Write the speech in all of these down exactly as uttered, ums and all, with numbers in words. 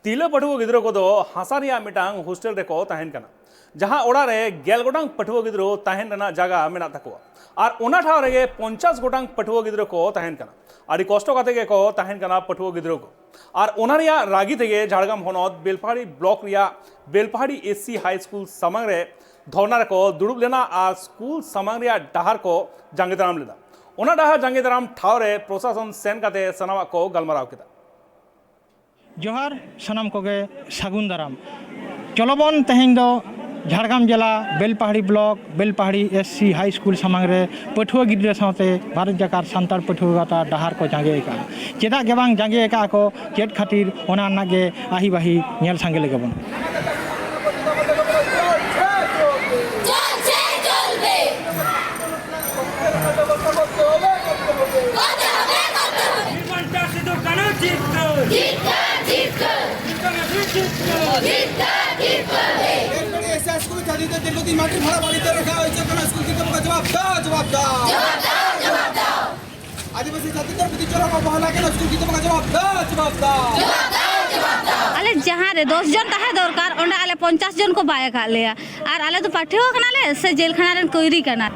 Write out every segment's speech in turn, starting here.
ᱛᱤᱨᱞᱟᱹ ᱯᱟᱹᱴᱷᱩᱣᱟᱹ ᱜᱤᱫᱽᱨᱟᱹ ᱠᱚᱫᱚ ᱦᱟᱥᱟ ᱨᱮᱭᱟᱜ ᱢᱤᱫᱴᱟᱝ ᱦᱳᱥᱴᱮᱞ ᱨᱮᱠᱚ ᱛᱟᱦᱮᱱ ᱠᱟᱱᱟ, ᱡᱟᱦᱟᱸ ᱚᱲᱟᱜ ᱨᱮ ᱜᱮᱞ ᱜᱚᱴᱟᱝ ᱯᱟᱹᱴᱷᱩᱣᱟᱹ ᱜᱤᱫᱽᱨᱟᱹ ᱛᱟᱦᱮᱱ ᱨᱮᱱᱟᱜ ᱡᱟᱭᱜᱟ ᱢᱮᱱᱟᱜ ᱛᱟᱠᱚᱣᱟ᱾ ᱟᱨ ᱚᱱᱟ ᱴᱷᱟᱶ ᱨᱮᱜᱮ ᱯᱚᱧᱪᱟᱥ ᱜᱚᱴᱟᱝ ᱯᱟᱹᱴᱷᱩᱣᱟᱹ ᱜᱤᱫᱽᱨᱟᱹ ᱠᱚ ᱛᱟᱦᱮᱱ ᱠᱟᱱᱟ᱾ ᱟᱹᱰᱤ ᱠᱚᱥᱴᱚ ᱠᱟᱛᱮ ᱜᱮᱠᱚ ᱛᱟᱦᱮᱱ ᱠᱟᱱᱟ ᱯᱟᱹᱴᱷᱩᱣᱟᱹ ᱜᱤᱫᱽᱨᱟᱹ ᱠᱚ᱾ ᱟᱨ ᱚᱱᱟ ᱨᱮᱭᱟᱜ ᱨᱟᱹᱜᱤ ᱛᱮᱜᱮ ᱡᱷᱟᱲᱜᱨᱟᱢ ᱦᱚᱱᱚᱛ ᱵᱮᱞᱯᱟᱦᱟᱲᱤ ᱵᱞᱚᱠ ᱨᱮᱭᱟᱜ Belpahari S C high school ᱥᱟᱢᱟᱝ ᱨᱮ ᱫᱷᱚᱨᱱᱟ ᱨᱮᱠᱚ ᱫᱩᱲᱩᱵ ᱞᱮᱱᱟ ᱟᱨ ᱥᱠᱩᱞ ᱥᱟᱢᱟᱝ ᱨᱮᱭᱟᱜ ᱰᱟᱦᱟᱨ ᱠᱚ ᱡᱟᱸᱜᱮ ᱫᱟᱨᱟᱢ ᱞᱮᱫᱟ᱾ ᱚᱱᱟ ᱰᱟᱦᱟᱨ ᱡᱟᱸᱜᱮ ᱫᱟᱨᱟᱢ ᱴᱷᱟᱶ ᱨᱮ ᱯᱨᱚᱥᱟᱥᱚᱱ ᱥᱮᱱ ᱠᱟᱛᱮ ᱥᱟᱱᱟᱢᱟᱜ ᱠᱚ ᱜᱟᱞᱢᱟᱨᱟᱣ ᱠᱮᱫᱟ᱾ ᱡᱚᱦᱟᱨ, ᱥᱟᱱᱟᱢ ᱠᱚᱜᱮ ᱥᱟᱹᱜᱩᱱ ᱫᱟᱨᱟᱢ᱾ ᱪᱚᱞᱚᱵᱚᱱ ᱛᱮᱦᱮᱧ ᱫᱚ ᱡᱷᱟᱲᱜᱨᱟᱢ ᱡᱮᱞᱟ Belpahari block Belpahari S C high school ᱥᱟᱢᱟᱝ ᱨᱮ ᱯᱟᱹᱴᱷᱩᱣᱟᱹ ᱜᱤᱫᱽᱨᱟᱹ ᱥᱟᱶᱛᱮ ᱵᱷᱟᱨᱚᱛ ᱡᱟᱠᱟᱛ ᱥᱟᱱᱛᱟᱲ ᱯᱟᱹᱴᱷᱩᱣᱟᱹ ᱜᱟᱶᱛᱟ ᱰᱟᱦᱟᱨ ᱠᱚ ᱡᱟᱸᱜᱮ ᱟᱠᱟᱫᱼᱟ᱾ ᱪᱮᱫᱟᱜ ᱜᱮ ᱵᱟᱝ ᱡᱟᱸᱜᱮ ᱟᱠᱟᱫᱼᱟ ᱠᱚ, ᱪᱮᱫ ᱠᱷᱟᱹᱛᱤᱨ, ᱚᱱᱟ ᱨᱮᱱᱟᱜ ᱜᱮ ᱟᱹᱦᱤ ᱵᱟᱹᱦᱤ ᱧᱮᱞ ᱥᱟᱸᱜᱮ ᱞᱮᱜᱮ ᱵᱚᱱ᱾ চলছে, চলবে। করতে হবে, করতে হবে। বাঁচা সিধু কানু জিতবে। জিতবে, জিতবে। জিতবে, জিতবে। জিতবে, জিতবে। এরপরে এসে স্কুলে ছাত্রীদের দীর্ঘদিন মাটির ভাড়া বাড়িতে রাখা হয়েছে, কেন স্কুল কর্তৃপক্ষ জবাব দাও, জবাব দাও। জবাব দাও, জবাব দাও। ᱟᱹᱫᱤᱵᱟᱹᱥᱤ ᱡᱟᱹᱛᱤ ᱫᱚ ᱵᱤᱫᱩ ᱪᱟᱸᱫᱟᱱ ᱵᱟᱵᱟ ᱞᱟᱹᱜᱤᱫ ᱥᱠᱩᱞ ᱜᱤᱫᱽᱨᱟᱹ ᱠᱚ ᱡᱚᱵᱟᱵ ᱫᱚ, ᱡᱚᱵᱟᱵ ᱫᱚ᱾ ᱟᱞᱮ ᱡᱟᱦᱟᱸ ᱨᱮ ᱫᱚᱥ ᱡᱚᱱ ᱛᱟᱦᱮᱸ ᱫᱚᱨᱠᱟᱨ, ᱚᱸᱰᱮ ᱟᱞᱮ ᱯᱚᱧᱪᱟᱥ ᱡᱚᱱ ᱠᱚ ᱵᱟᱭ ᱟᱠᱟᱫ ᱞᱮᱭᱟ᱾ ᱟᱨ ᱟᱞᱮ ᱫᱚ ᱯᱟᱹᱴᱷᱩᱣᱟᱹ ᱠᱟᱱᱟᱞᱮ ᱥᱮ ᱡᱮᱞ ᱠᱷᱟᱱᱟ ᱨᱮᱱ ᱠᱚᱭᱨᱤ ᱠᱟᱱᱟ?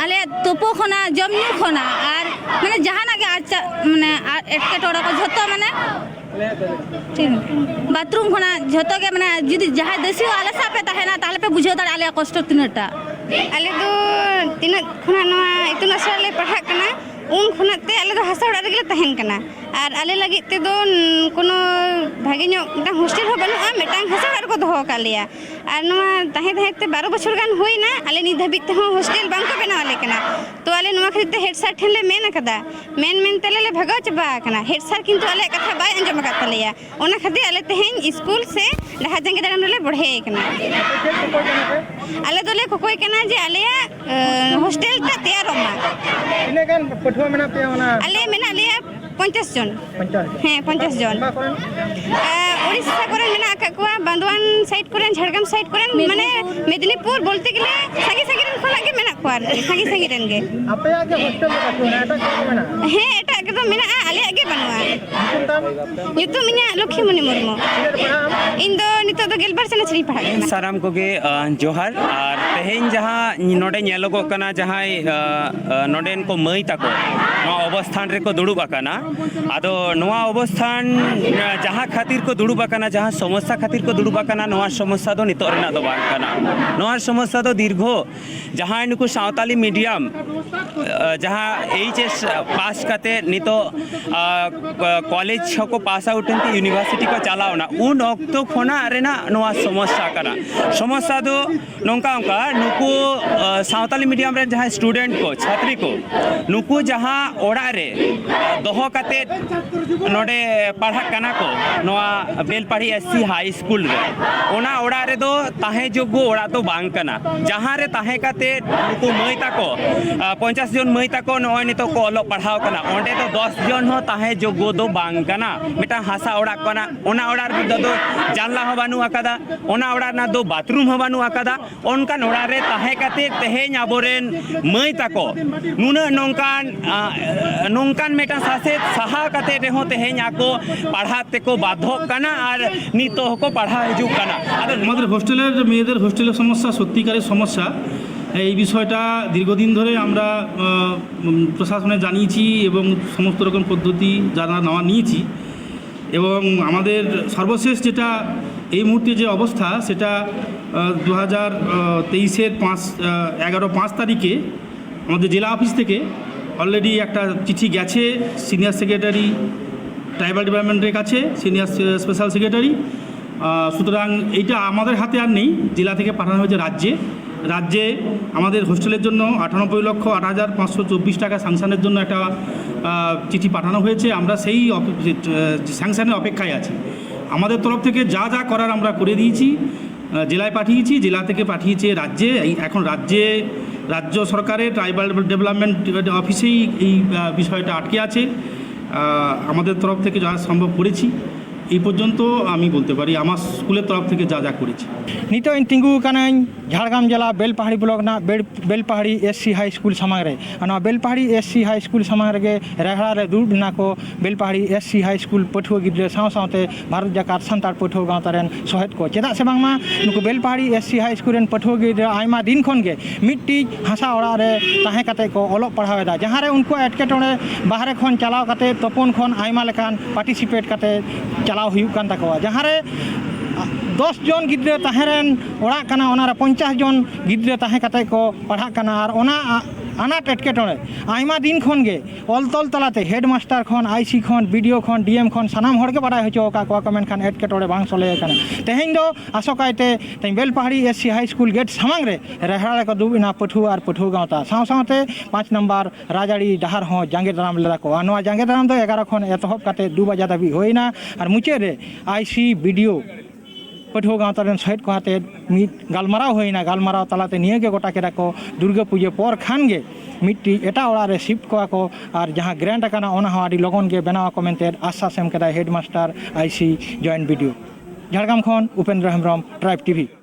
ᱟᱞᱮ ᱛᱩᱯᱩ ᱠᱷᱚᱱᱟᱜ, ᱡᱚᱢ ᱧᱩ ᱠᱷᱚᱱᱟᱜ, ᱟᱨ ᱢᱟᱱᱮ ᱡᱟᱦᱟᱱᱟᱜ ᱜᱮ ᱟᱨ ᱪᱟ-, ᱢᱟᱱᱮ ᱟᱨ ᱮᱴᱠᱮᱴᱚᱬᱮ ᱠᱚ ᱡᱷᱚᱛᱚ ᱢᱟᱱᱮ ᱴᱷᱤᱠ᱾ ᱵᱟᱛᱷᱨᱩᱢ ᱠᱷᱚᱱᱟᱜ ᱡᱷᱚᱛᱚ ᱜᱮ, ᱢᱟᱱᱮ, ᱡᱩᱫᱤ ᱡᱟᱦᱟᱸᱭ ᱫᱮᱥᱤ ᱦᱚᱸ ᱟᱞᱮ ᱥᱟᱶ ᱯᱮ ᱛᱟᱦᱮᱱᱟ, ᱛᱟᱦᱚᱞᱮ ᱯᱮ ᱵᱩᱡᱷᱟᱹᱣ ᱫᱟᱲᱮᱭᱟᱜᱼᱟ ᱟᱞᱮᱭᱟᱜ ᱠᱚᱥᱴᱚ ᱛᱤᱱᱟᱹᱜ ᱴᱟ᱾ ᱟᱞᱮ ᱫᱚ ᱛᱤᱱᱟᱹᱜ ᱠᱷᱚᱱᱟᱜ ᱱᱚᱣᱟ ᱤᱛᱩᱱ ᱟᱥᱲᱟ ᱞᱮ ᱯᱟᱲᱦᱟᱜ ᱠᱟᱱᱟ, ᱩᱱ ᱠᱷᱚᱱᱟᱜ ᱛᱮ ᱟᱞᱮ ᱫᱚ ᱦᱟᱥᱟ ᱚᱲᱟᱜ ᱨᱮᱜᱮ ᱞᱮ ᱛᱟᱦᱮᱱ ᱠᱟᱱᱟ᱾ ᱟᱨ ᱟᱞᱮ ᱞᱟᱹᱜᱤᱫ ᱛᱮᱫᱚ, ᱩᱸ, ᱠᱳᱱᱳ ᱵᱷᱟᱜᱮ ᱧᱚᱜ ᱢᱤᱫᱴᱟᱝ ᱦᱳᱥᱴᱮᱞ ᱦᱚᱸ ᱵᱟᱹᱱᱩᱜᱼᱟ, ᱢᱤᱫᱴᱟᱝ ᱦᱟᱥᱟ ᱚᱲᱟᱜ ᱨᱮᱠᱚ ᱫᱚᱦᱚ ᱟᱠᱟᱫ ᱞᱮᱭᱟ᱾ ᱟᱨ ᱱᱚᱣᱟ ᱛᱟᱦᱮᱸ ᱛᱟᱦᱮᱸ ᱛᱮ ᱵᱟᱨᱚ ᱵᱚᱪᱷᱚᱨ ᱜᱟᱱ ᱦᱩᱭᱱᱟ, ᱟᱞᱮ ᱱᱤᱛ ᱫᱷᱟᱹᱵᱤᱡ ᱛᱮᱦᱚᱸ ᱦᱳᱥᱴᱮᱞ ᱵᱟᱝ ᱠᱚ ᱵᱮᱱᱟᱣ ᱟᱞᱮ ᱠᱟᱱᱟ᱾ ᱛᱚ, ᱟᱞᱮ ᱱᱚᱣᱟ ᱠᱷᱟᱹᱛᱤᱨ ᱛᱮ ᱦᱮᱰ ᱥᱟᱨ ᱴᱷᱮᱱ ᱞᱮ ᱢᱮᱱ ᱟᱠᱟᱫᱟ, ᱢᱮᱱ ᱢᱮᱱ ᱛᱮ ᱟᱞᱮ ᱞᱮ ᱵᱷᱟᱜᱟᱣ ᱪᱟᱵᱟ ᱟᱠᱟᱱᱟ᱾ ᱦᱮᱰ ᱥᱟᱨ ᱠᱤᱱᱛᱩ ᱟᱞᱮᱭᱟᱜ ᱠᱟᱛᱷᱟ ᱵᱟᱭ ᱟᱸᱡᱚᱢ ᱟᱠᱟᱫ ᱛᱟᱞᱮᱭᱟ᱾ ᱚᱱᱟ ᱠᱷᱟᱹᱛᱤᱨ ᱟᱞᱮ ᱛᱮᱦᱮᱧ ᱥᱠᱩᱞ ᱥᱮ ᱰᱟᱦᱟᱨ ᱡᱟᱸᱜᱮ ᱫᱟᱨᱟᱢ ᱨᱮᱞᱮ ᱵᱚᱲᱦᱮ ᱟᱠᱟᱱᱟ᱾ ᱟᱞᱮ ᱫᱚᱞᱮ ᱠᱚᱠᱚᱭ ᱠᱟᱱᱟ ᱡᱮ ᱟᱞᱮᱭᱟᱜ, ᱮ, ᱦᱳᱥᱴᱮᱞ ᱴᱟᱜ ᱛᱮᱭᱟᱨᱚᱜ ᱢᱟ᱾ ᱛᱤᱱᱟᱹᱜ ᱜᱟᱱ ᱯᱟᱹᱴᱷᱩᱣᱟᱹ ᱢᱮᱱᱟᱜ ᱯᱮᱭᱟ ᱚᱱᱟ? ᱟᱞᱮ ᱢᱮᱱᱟᱜ ᱞᱮᱭᱟ ᱯᱚᱧᱪᱟᱥ ᱡᱚᱱ᱾ ᱯᱚᱧᱪᱟᱥ ᱡᱚᱱ? ᱦᱮᱸ, ᱯᱚᱧᱪᱟᱥ ᱡᱚᱱ᱾ ᱚᱠᱟ ᱠᱚᱨᱮᱱ? ᱮ, ᱩᱲᱤᱥᱥᱟ ᱠᱚᱨᱮᱱ ᱢᱮᱱᱟᱜ ᱟᱠᱟᱫ ᱠᱚᱣᱟ, ᱵᱟᱸᱫᱣᱟᱱ ᱥᱟᱭᱤᱰ ᱠᱚᱨᱮᱱ, ᱡᱷᱟᱲᱜᱨᱟᱢ ᱥᱟᱭᱤᱰ ᱠᱚᱨᱮᱱ, ᱢᱟᱱᱮ ᱢᱮᱫᱽᱱᱤᱯᱩᱨ᱾ ᱢᱮᱫᱽᱱᱤᱯᱩᱨ ᱵᱚᱞᱛᱮ ᱜᱮᱞᱮ ᱥᱟᱺᱜᱤᱧ ᱥᱟᱺᱜᱤᱧ ᱨᱮᱱ ᱠᱷᱚᱱᱟᱜ ᱜᱮ ᱢᱮᱱᱟᱜ ᱠᱚᱣᱟ ᱟᱨᱠᱤ, ᱥᱟᱺᱜᱤᱧ ᱥᱟᱺᱜᱤᱧ ᱨᱮᱱ ᱜᱮ᱾ ᱟᱯᱮᱭᱟᱜ ᱜᱮ ᱦᱳᱥᱴᱮᱞ ᱫᱚ ᱵᱟᱹᱪᱩᱜ ᱟᱱᱟ, ᱮᱴᱟᱜ ᱠᱚᱨᱮ ᱢᱮᱱᱟᱜᱼᱟ? ᱦᱮᱸ, ᱮᱴᱟᱜ ᱫᱚ ᱢᱮᱱᱟᱜᱼᱟ, ᱟᱞᱮᱭᱟᱜ ᱜᱮ ᱵᱟᱹᱱᱩᱜᱼᱟ᱾ ᱧᱩᱛᱩᱢ ᱤᱧᱟᱹᱜ ᱞᱚᱠᱠᱷᱤᱢᱚᱱᱤ ᱢᱩᱨᱢᱩ᱾ ᱤᱧ ᱫᱚ ᱱᱤᱛᱚᱜ ᱫᱚ ᱜᱮᱞᱵᱟᱨ ᱪᱟᱱᱟᱪ ᱨᱤᱧ ᱯᱟᱲᱦᱟᱜ ᱠᱟᱱᱟ᱾ ᱥᱟᱱᱟᱢ ᱠᱚᱜᱮ, ᱟᱸ, ᱡᱚᱦᱟᱨ᱾ ᱟᱨ ᱛᱮᱦᱮᱧ ᱡᱟᱦᱟᱸ ᱱᱚᱰᱮ ᱧᱮᱞᱚᱜᱚᱜ ᱠᱟᱱᱟ, ᱡᱟᱦᱟᱸᱭ, ᱟᱸ, ᱟᱸ, ᱱᱚᱰᱮᱱ ᱠᱚ ᱢᱟᱹᱭ ᱛᱟᱠᱚ ᱱᱚᱣᱟ ᱚᱵᱚᱥᱛᱷᱟᱱ ᱨᱮᱠᱚ ᱫᱩᱲᱩᱵ ᱟᱠᱟᱱᱟ᱾ ᱟᱫᱚ ᱱᱚᱣᱟ ᱚᱵᱚᱥᱛᱷᱟᱱ, ᱟᱸ, ᱡᱟᱦᱟᱸ ᱠᱷᱟᱹᱛᱤᱨ ᱠᱚ ᱫᱩᱲᱩᱵ ᱟᱠᱟᱱᱟ, ᱡᱟᱦᱟᱸ ᱥᱚᱢᱚᱥᱥᱟ ᱠᱷᱟᱹᱛᱤᱨ ᱠᱚ ᱫᱩᱲᱩᱵ ᱟᱠᱟᱱᱟ, ᱱᱚᱣᱟ ᱥᱚᱢᱚᱥᱥᱟ ᱫᱚ ᱱᱤᱛᱚᱜ ᱨᱮᱱᱟᱜ ᱫᱚ ᱵᱟᱝ ᱠᱟᱱᱟ᱾ ᱱᱚᱣᱟ ᱥᱚᱢᱚᱥᱥᱟ ᱫᱚ ᱫᱤᱨᱜᱷᱚ ᱡᱟᱦᱟᱸᱭ ᱱᱩᱠᱩ ᱥᱟᱶᱛᱟᱞᱤ ᱢᱤᱰᱤᱭᱟᱢ, ᱟᱸ, ᱡᱟᱦᱟᱸ ᱮᱭᱤᱪ ᱮᱥ ᱯᱟᱥ ᱠᱟᱛᱮ ᱱᱤᱛᱚᱜ, ᱟᱸ, ᱠᱚᱞᱮᱡᱽ ᱦᱚᱸᱠᱚ ᱯᱟᱥ ᱟᱣᱩᱴ ᱮᱱᱛᱮ ᱤᱭᱩᱱᱤᱵᱷᱟᱨᱥᱤᱴᱤ ᱠᱚ ᱪᱟᱞᱟᱣ ᱮᱱᱟ, ᱩᱱ ᱚᱠᱛᱚ ᱠᱷᱚᱱᱟᱜ ᱨᱮᱱᱟᱜ ᱱᱚᱣᱟ ᱥᱚᱢᱚᱥᱥᱟ ᱠᱟᱱᱟ᱾ ᱥᱚᱢᱚᱥᱥᱟ ᱫᱚ ᱱᱚᱝᱠᱟ, ᱚᱱᱠᱟ ᱱᱩᱠᱩ, ᱟᱸ, ᱥᱟᱶᱛᱟᱞᱤ ᱢᱤᱰᱤᱭᱟᱢ ᱨᱮᱱ ᱡᱟᱦᱟᱸᱭ ᱥᱴᱩᱰᱮᱱᱴ ᱠᱚ, ᱪᱷᱟᱛᱨᱤ ᱠᱚ, ᱱᱩᱠᱩ ᱡᱟᱦᱟᱸ ᱚᱲᱟᱜ ᱨᱮ, ᱟᱸ, ᱫᱚᱦᱚ ᱠᱟᱛᱮ ᱱᱚᱰᱮ ᱯᱟᱲᱦᱟᱜ ᱠᱟᱱᱟ ᱠᱚ, ᱱᱚᱣᱟ Belpahari S C high school ᱨᱮ, ᱚᱱᱟ ᱚᱲᱟᱜ ᱨᱮᱫᱚ ᱛᱟᱦᱮᱸ ᱡᱳᱜᱽᱜᱚ ᱚᱲᱟᱜ ᱫᱚ ᱵᱟᱝ ᱠᱟᱱᱟ᱾ ᱡᱟᱦᱟᱸ ᱨᱮ ᱛᱟᱦᱮᱸ ᱠᱟᱛᱮ ᱱᱩᱠᱩ ᱢᱟᱹᱭ ᱛᱟᱠᱚ, ᱟᱸ, ᱯᱚᱧᱪᱟᱥ ᱡᱚᱱ ᱢᱟᱹᱭ ᱛᱟᱠᱚ ᱱᱚᱜᱼᱚᱭ ᱱᱤᱛᱚᱜ ᱠᱚ ᱚᱞᱚᱜ ᱯᱟᱲᱦᱟᱣ ᱠᱟᱱᱟ, ᱚᱸᱰᱮ ᱫᱚ ᱫᱚᱥ ᱡᱚᱱ ᱦᱚᱸ ᱛᱟᱦᱮᱸ ᱡᱳᱜᱽᱜᱚ ᱫᱚ ᱵᱟᱝ ᱠᱟᱱᱟ᱾ ᱢᱤᱫᱴᱟᱝ ᱦᱟᱥᱟ ᱚᱲᱟᱜ ᱠᱟᱱᱟ, ᱚᱱᱟ ᱚᱲᱟᱜ ᱨᱮᱫᱚ ᱫᱚ ᱡᱟᱱᱞᱟ ᱦᱚᱸ ᱵᱟᱹᱱᱩᱜ ᱟᱠᱟᱫᱟ, ᱚᱱᱟ ᱚᱲᱟᱜ ᱨᱮᱱᱟᱜ ᱫᱚ ᱵᱟᱛᱷᱨᱩᱢ ᱦᱚᱸ ᱵᱟᱹᱱᱩᱜ ᱟᱠᱟᱫᱟ᱾ ᱚᱱᱠᱟᱱ ᱚᱲᱟᱜ ᱨᱮ ᱛᱟᱦᱮᱸ ᱠᱟᱛᱮ ᱛᱮᱦᱮᱧ ᱟᱵᱚᱨᱮᱱ ᱢᱟᱹᱭ ᱛᱟᱠᱚ ᱱᱩᱱᱟᱹᱜ ᱱᱚᱝᱠᱟᱱ, ᱟᱸ, ᱱᱚᱝᱠᱟᱱ ᱢᱤᱫᱴᱟᱝ ᱥᱟᱥᱮᱛ ᱥᱟᱦᱟᱣ ᱠᱟᱛᱮ ᱨᱮᱦᱚᱸ ᱛᱮᱦᱮᱧ ᱟᱠᱚ ᱯᱟᱲᱦᱟᱜ ᱛᱮᱠᱚ ᱵᱟᱫᱷᱚᱜ ᱠᱟᱱᱟ ᱟᱨ ᱱᱤᱛᱚᱜ ᱦᱚᱸᱠᱚ ᱯᱟᱲᱦᱟᱣ ᱦᱤᱡᱩᱜ ᱠᱟᱱᱟ᱾ ᱟᱫᱚ আমাদের হোস্টেলের মেয়েদের হোস্টেলের সমস্যা সত্যিকারের সমস্যা। এই বিষয়টা দীর্ঘদিন ধরে আমরা আহ, উম, প্রশাসনে জানিয়েছি এবং সমস্ত রকম পদ্ধতি যারা নেওয়া নিয়েছি। এবং আমাদের সর্বশেষ যেটা এই মুহূর্তে যে অবস্থা, সেটা দু হাজার তেইশের পাঁচ, এগারো পাঁচ তারিখে আমাদের জেলা অফিস থেকে অলরেডি একটা চিঠি গেছে সিনিয়র সেক্রেটারি ট্রাইবাল ডেভেলপমেন্টের কাছে, সিনিয়র স্পেশাল সেক্রেটারি। সুতরাং এইটা আমাদের হাতে আর নেই, জেলা থেকে পাঠানো হয়েছে রাজ্যে। রাজ্যে আমাদের হোস্টেলের জন্য আটানব্বই লক্ষ আট হাজার পাঁচশো চব্বিশ টাকা স্যাংশনের জন্য একটা আহ, চিঠি পাঠানো হয়েছে। আমরা সেই অপ- যে, আহ, স্যাংশনের অপেক্ষায় আছি। আমাদের তরফ থেকে যা যা করার আমরা করে দিয়েছি, আহ, জেলায় পাঠিয়েছি, জেলা থেকে পাঠিয়েছে রাজ্যে। এই এখন রাজ্যে, রাজ্য সরকারের ট্রাইবাল ডেভেলপমেন্ট অফিসেই এই আহ, বিষয়টা আটকে আছে। আহ, আমাদের তরফ থেকে যা সম্ভব করেছি। এই পর্যন্ত আমি বলতে পারি আমার স্কুলের তরফ থেকে যা যা করেছি। ᱱᱤᱛᱚᱜ ᱤᱧ ᱛᱤᱸᱜᱩ ᱟᱠᱟᱱᱟᱹᱧ ᱡᱷᱟᱲᱜᱨᱟᱢ ᱡᱮᱞᱟ ᱵᱮᱞᱯᱟᱦᱟᱲᱤ ᱵᱞᱚᱠ ᱨᱮᱱᱟᱜ ᱵᱮᱞ Belpahari S C high school ᱥᱟᱢᱟᱝ ᱨᱮ᱾ ᱟᱨ ᱱᱚᱣᱟ Belpahari S C high school ᱥᱟᱢᱟᱝ ᱨᱮᱜᱮ ᱨᱮᱦᱲᱟ ᱨᱮ ᱫᱩᱲᱩᱵ ᱞᱮᱱᱟ ᱠᱚ Belpahari S C high school ᱯᱟᱹᱴᱷᱩᱣᱟᱹ ᱜᱤᱫᱽᱨᱟᱹ ᱥᱟᱶ ᱥᱟᱶᱛᱮ ᱵᱷᱟᱨᱚᱛ ᱡᱟᱠᱟᱛ ᱥᱟᱱᱛᱟᱲ ᱯᱟᱹᱴᱷᱩᱣᱟᱹ ᱜᱟᱶᱛᱟ ᱨᱮᱱ ᱥᱚᱦᱮᱫ ᱠᱚ᱾ ᱪᱮᱫᱟᱜ ᱥᱮ ᱵᱟᱝᱢᱟ ᱱᱩᱠᱩ Belpahari S C high school ᱨᱮᱱ ᱯᱟᱹᱴᱷᱩᱣᱟᱹ ᱜᱤᱫᱽᱨᱟᱹ ᱟᱭᱢᱟ ᱫᱤᱱ ᱠᱷᱚᱱ ᱜᱮ ᱢᱤᱫᱴᱤᱡ ᱦᱟᱥᱟ ᱚᱲᱟᱜ ᱨᱮ ᱛᱟᱦᱮᱸ ᱠᱟᱛᱮ ᱠᱚ ᱚᱞᱚᱜ ᱯᱟᱲᱦᱟᱣ ᱮᱫᱟ, ᱡᱟᱦᱟᱸ ᱨᱮ ᱩᱱᱠᱩᱣᱟᱜ ᱮᱴᱠᱮᱴᱚᱬᱮ ᱵᱟᱦᱨᱮ ᱠᱷᱚᱱ ᱪᱟᱞᱟᱣ ᱠᱟᱛᱮ ᱛᱚᱯᱚᱱ ᱠᱷᱚᱱ ᱟᱭᱢᱟ ᱞᱮᱠᱟᱱ ᱯᱟᱨᱴᱤᱥᱤᱯᱮᱴ ᱠᱟᱛᱮ ᱪᱟᱞᱟᱣ ᱦᱩᱭᱩᱜ ᱠᱟᱱ ᱛᱟᱠᱚᱣᱟ, ᱡᱟᱦᱟᱸ ᱨᱮ ᱫᱚᱥ ᱡᱚᱱ ᱜᱤᱫᱽᱨᱟᱹ ᱛᱟᱦᱮᱸ ᱨᱮᱱ ᱚᱲᱟᱜ ᱠᱟᱱᱟ, ᱚᱱᱟ ᱨᱮ ᱯᱚᱧᱪᱟᱥ ᱡᱚᱱ ᱜᱤᱫᱽᱨᱟᱹ ᱛᱟᱦᱮᱸ ᱠᱟᱛᱮ ᱠᱚ ᱯᱟᱲᱦᱟᱜ ᱠᱟᱱᱟ᱾ ᱟᱨ ᱚᱱᱟ ᱟ- ᱟᱱᱟᱴ ᱮᱴᱠᱮᱴᱚᱬᱮ ᱟᱭᱢᱟ ᱫᱤᱱ ᱠᱷᱚᱱ ᱜᱮ ᱚᱞ ᱛᱚᱞ ᱛᱟᱞᱟᱛᱮ ᱦᱮᱰ ᱢᱟᱥᱴᱟᱨ ᱠᱷᱚᱱ, ᱟᱭ ᱥᱤ ᱠᱷᱚᱱ, ᱵᱤ ᱰᱤ ᱳ ᱠᱷᱚᱱ, ᱰᱤ ᱮᱢ ᱠᱷᱚᱱ ᱥᱟᱱᱟᱢ ᱦᱚᱲ ᱜᱮ ᱵᱟᱰᱟᱭ ᱦᱚᱪᱚ ᱟᱠᱟᱫ ᱠᱚᱣᱟ ᱠᱚ, ᱢᱮᱱᱠᱷᱟᱱ ᱮᱴᱠᱮᱴᱚᱬᱮ ᱵᱟᱝ ᱥᱚᱞᱦᱮ ᱟᱠᱟᱱᱟ᱾ ᱛᱮᱦᱮᱧ ᱫᱚ ᱟᱥᱚᱠᱟᱭᱛᱮ ᱛᱮᱦᱮᱧ Belpahari S C high school gate ᱥᱟᱢᱟᱝ ᱨᱮ ᱨᱮᱦᱲᱟ ᱨᱮᱠᱚ ᱫᱩᱲᱩᱵ ᱮᱱᱟ ᱯᱟᱹᱴᱷᱩᱣᱟᱹ ᱟᱨ ᱯᱟᱹᱴᱷᱩᱣᱟᱹ ᱜᱟᱶᱛᱟ ᱥᱟᱶ ᱥᱟᱶᱛᱮ ᱯᱟᱸᱪ ᱱᱟᱢᱵᱟᱨ ᱨᱟᱡᱽᱟᱹᱨᱤ ᱰᱟᱦᱟᱨ ᱦᱚᱸ ᱡᱟᱸᱜᱮ ᱫᱟᱨᱟᱢ ᱞᱮᱫᱟ ᱠᱚ᱾ ᱟᱨ ᱱᱚᱣᱟ ᱡᱟᱸᱜᱮ ᱫᱟᱨᱟᱢ ᱫᱚ ᱮᱜᱟᱨᱚ ᱠᱷᱚᱱ ᱮᱛᱚᱦᱚᱵ ᱠᱟᱛᱮ ᱫᱩ ᱵᱟᱡᱟ ᱫᱷᱟᱹᱵᱤᱡ ᱦᱩᱭᱱᱟ᱾ ᱟᱨ ᱢᱩᱪᱟᱹᱫ ᱨᱮ ᱟᱭ ᱥᱤ, ᱵᱤ ᱰᱤ ᱳ, ᱯᱟᱹᱴᱷᱩᱣᱟᱹ ᱜᱟᱶᱛᱟ ᱨᱮᱱ ᱥᱚᱦᱮᱫ ᱠᱚ ᱟᱛᱮ ᱢᱤᱫ ᱜᱟᱞᱢᱟᱨᱟᱣ ᱦᱩᱭᱱᱟ᱾ ᱜᱟᱞᱢᱟᱨᱟᱣ ᱛᱟᱞᱟᱛᱮ ᱱᱤᱭᱟᱹ ᱜᱮ ᱜᱚᱴᱟ ᱠᱮᱫᱟ ᱠᱚ, ᱫᱩᱨᱜᱟᱹ ᱯᱩᱡᱟᱹ ᱯᱚᱨ ᱠᱷᱟᱱ ᱜᱮ ᱢᱤᱫᱴᱤᱡ ᱮᱴᱟᱜ ᱚᱲᱟᱜ ᱨᱮ ᱥᱤᱯᱴ ᱠᱚᱣᱟ ᱠᱚ, ᱟᱨ ᱡᱟᱦᱟᱸ ᱜᱨᱮᱱᱴ ᱟᱠᱟᱱᱟ ᱚᱱᱟ ᱦᱚᱸ ᱟᱹᱰᱤ ᱞᱚᱜᱚᱱ ᱜᱮ ᱵᱮᱱᱟᱣ ᱟᱠᱚ ᱢᱮᱱᱛᱮ ᱟᱥᱥᱟᱥ ᱮᱢ ᱠᱮᱫᱟᱭ ᱦᱮᱰ ᱢᱟᱥᱴᱟᱨ, ᱟᱭ ᱥᱤ, ᱡᱚᱭᱮᱱᱴ ᱵᱤ ᱰᱤ ᱳ᱾ ᱡᱷᱟᱲᱜᱨᱟᱢ ᱠᱷᱚᱱ ᱩᱯᱮᱱᱫᱨᱚ ᱦᱮᱢᱵᱨᱚᱢ, ᱴᱨᱟᱭᱤᱵᱽ ᱴᱤ ᱵᱷᱤ᱾